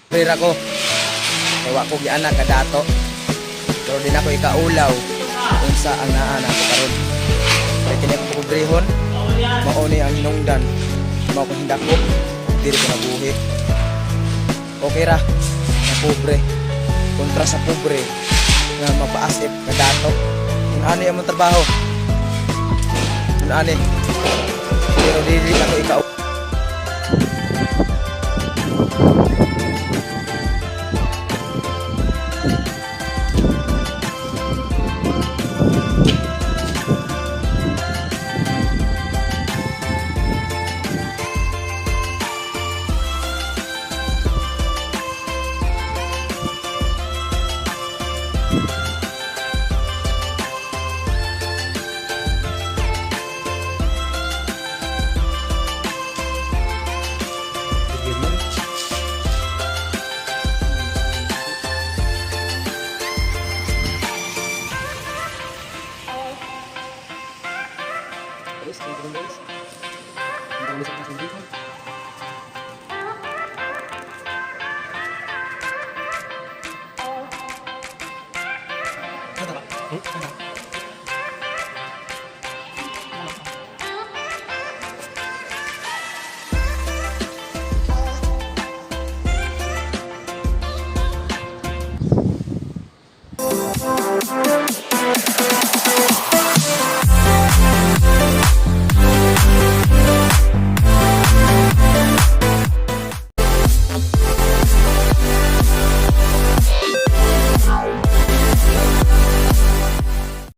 Pobre ra ko. Kay wa ko gianak kadato. Pero di na ko ikaulaw unsa ang naa nako karon. Kay kini akong pobrehon, mao ni ang hinungdan. Mao ko hindako, diri ko nabuhi. Okay ra na pobre kontra sa pobre nga mapaasip nga dato. Kung ano yung trabaho, kung ani, pero dili ako ikaw. Guys, thank you, guys. Ang dami sa kasing.